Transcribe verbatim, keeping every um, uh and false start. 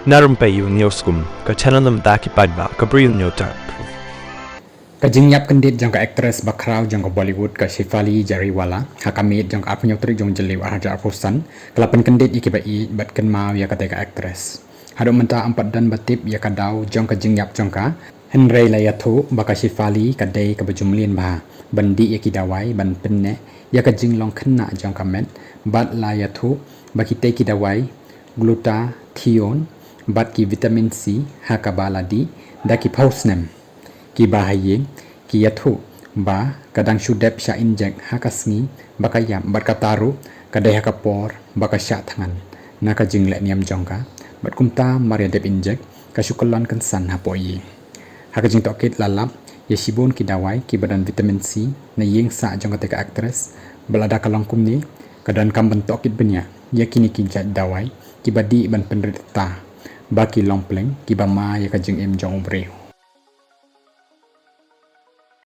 Na rympei ïa u News Kum, ka channel na bynta ki paidbah ka Bri U News Terp. Ka jingïap kyndit jong ka actress bakhraw jong ka Bollywood ka Shefali Jariwala ha ka miet jong ka arphew hynñiew tarik jong u Jylliew arhajar arphew san ka la pynkyndit ïa kiba ïeit bad kynmaw ïa katei ka actress. Haduh mynta ym pat don ba tip ïa ka daw jong ka jingïap jong ka, hynrei la ïathuh ba ka Shefali ka dei kaba ju mlien bha ban dih ïa ki dawai ban pynneh ïa ka jinglong khynnah jong ka met, bad la ïathuh ba kitei ki dawai glutathione bad ki vitamin C ha kaba la dih da ki phew snem. Kiba ha ïing ki ïathuh ba ka dang shu dep shah injek ha ka sngi ba ka ïap bad kata ruh ka dei ha ka por ba ka shah thngan na ka jingleh niam jong ka, bad kumta mar ïa dep injek ka shu kyllon kynsan hapoh ïing. Ha ka jingtohkit la lap ïa shibun ki dawai kiba don vitamin C na ïing sah jong katei ka actress, bad lada ka long kumne ka donkam ban tohkit bniah ïa kine ki jait dawai kiba dih ban pynrit rta ba ki long pleng kiba ma ïa ka jingim jong u briew.